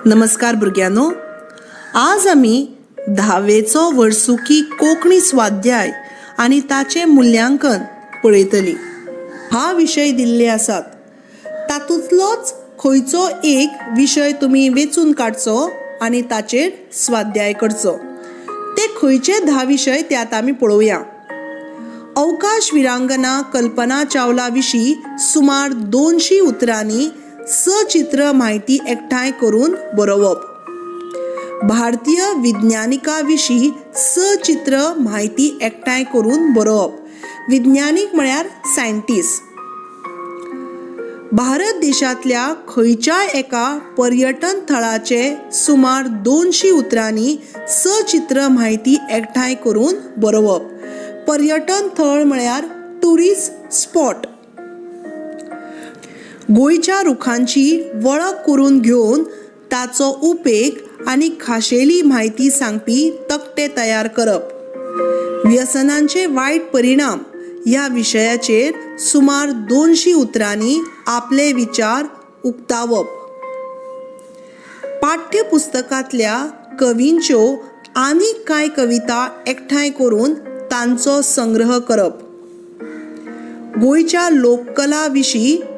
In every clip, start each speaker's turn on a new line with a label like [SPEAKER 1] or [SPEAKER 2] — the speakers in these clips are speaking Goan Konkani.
[SPEAKER 1] नमस्कार भुरग्यांनो, आज आमी धावेचो वर्सुकी कोंकणी स्वाध्याय आनी ताचें मुल्यांकन पळयतली. हा विशय दिल्ले आसात, तातूंतलोच खंयचो एक विशय तुमी वेंचून काडचो आनी ताचेर स्वाध्याय करचो. ते खंयचे 10 विशय ते आतां आमी पळोवया. अवकाश विरांगना कल्पना चावला विशीं सुमार 200 उतरांनी सचित्र म्हायती एकठांय करून बरोवप. भारतीय विज्ञानिका विशीं सचित्र म्हायती एकठांय करून बरोवप. विज्ञानीक म्हळ्यार सायंटिस्ट. भारत देशांतल्या खंयच्याय एका पर्यटन थळाचे सुमार 200 उतरांनी सचित्र म्हायती एकठांय करून बरोवप. पर्यटन थळ म्हळ्यार ट्युरिस्ट स्पॉट. गोंयच्या रुखांची वळख करून घेवन ताचो उपेग आनी खाशेली म्हायती सांगपी तकटे तयार करप. व्यसनांचे वायट परिणाम ह्या विशयाचेर सुमार 200 उतरांनी आपले विचार उक्तावप. पाठ्यपुस्तकांतल्या कवींच्यो आनीक कांय कविता एकठांय करून तांचो संग्रह करप. गोंयच्या लोककला विशीं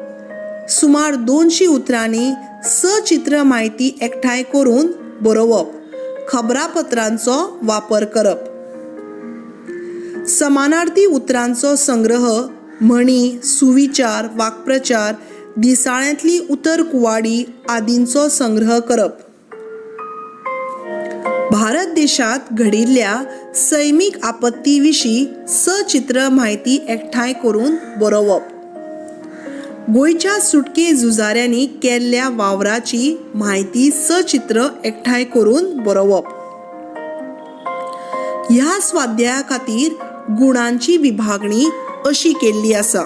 [SPEAKER 1] सुमार 200 उतरांनी सचित्र म्हायती एकठांय करून बरोवप. खबरापत्रांचो वापर करप. समानार्थी उतरांचो संग्रह, म्हणी, सुविचार, वाक्प्रचार, दिसाळ्यांतली उतर कुवाडी आदींचो संग्रह करप. भारत देशांत घडिल्ल्या सैमीक आपत्ती विशीं सचित्र म्हायती एकठांय करून बरोवप. गोंयच्या सुटके झुजाऱ्यांनी केल्ल्या वावराची म्हायती सचित्र एकठांय करून बरोवप. ह्या स्वाध्याया खातीर गुणांची विभागणी अशी केल्ली आसा.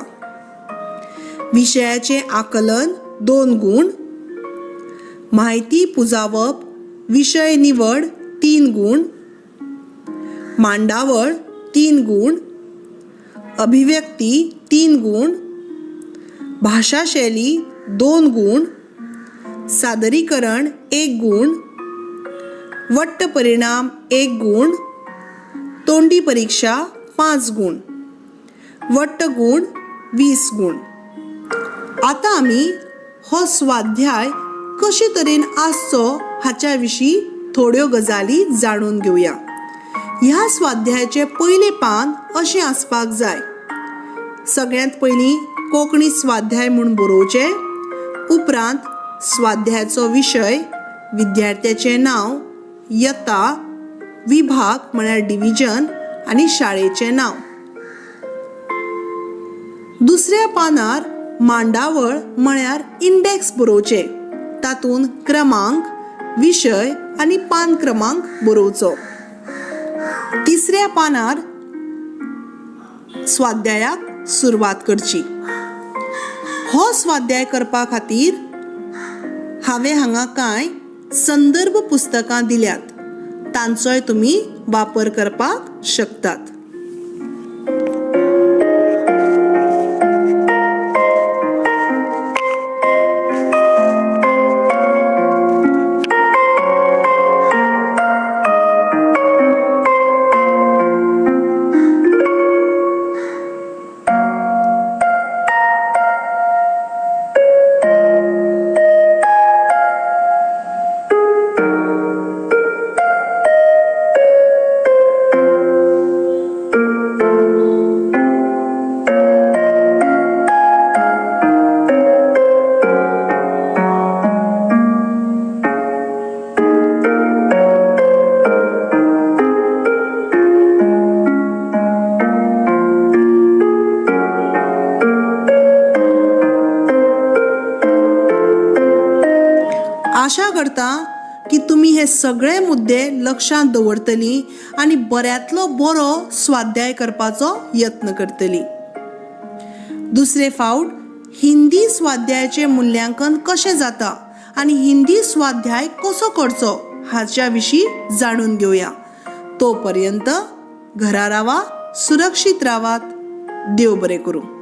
[SPEAKER 1] विशयाचें आकलन 2 गूण, म्हायती पुजावप विशय निवड 3 गूण, मांडावळ 3 गूण, अभिव्यक्ती 3 गूण, भाशाशैली 2 गूण, सादरीकरण 1 गूण, वट्ट परिणाम 1 गूण, तोंडी परिक्षा 5 गूण, वट्ट गूण 20 गूण. आतां आमी हो स्वाध्याय कशे तरेन आसचो हाच्या विशीं थोड्यो गजाली जाणून घेवया. ह्या स्वाध्यायाचें पयलें पान अशें आसपाक जाय. सगळ्यांत पयलीं कोंकणी स्वाध्याय म्हूण बरोवचें, उपरांत स्वाध्यायाचो विशय, विद्यार्थ्याचें नांव, यत्ता, विभाग म्हळ्यार डिविजन आनी शाळेचें नांव. दुसऱ्या पानार मांडावळ म्हळ्यार इंडेक्स बरोवचें, तातूंत क्रमांक, विशय आनी पान क्रमांक बरोवचो. तिसऱ्या पानार स्वाध्यायाक सुरवात करची. हो स्वाध्याय करपा खातीर हांवें हांगा कांय संदर्भ पुस्तकां दिल्यात, तांचोय तुमी वापर करपाक शकतात. आशा करता की तुमी हे सगळे मुद्दे लक्षांत दवरतली आनी बऱ्यांतलो बरो स्वाध्याय करपाचो यत्न करतली. दुसरे फावट हिंदी स्वाध्यायाचें मुल्यांकन कशें जाता आनी हिंदी स्वाध्याय कसो करचो हाच्या विशीं जाणून घेवया. तो पर्यंत घरा रावा, सुरक्षीत रावात. देव बरें करूं.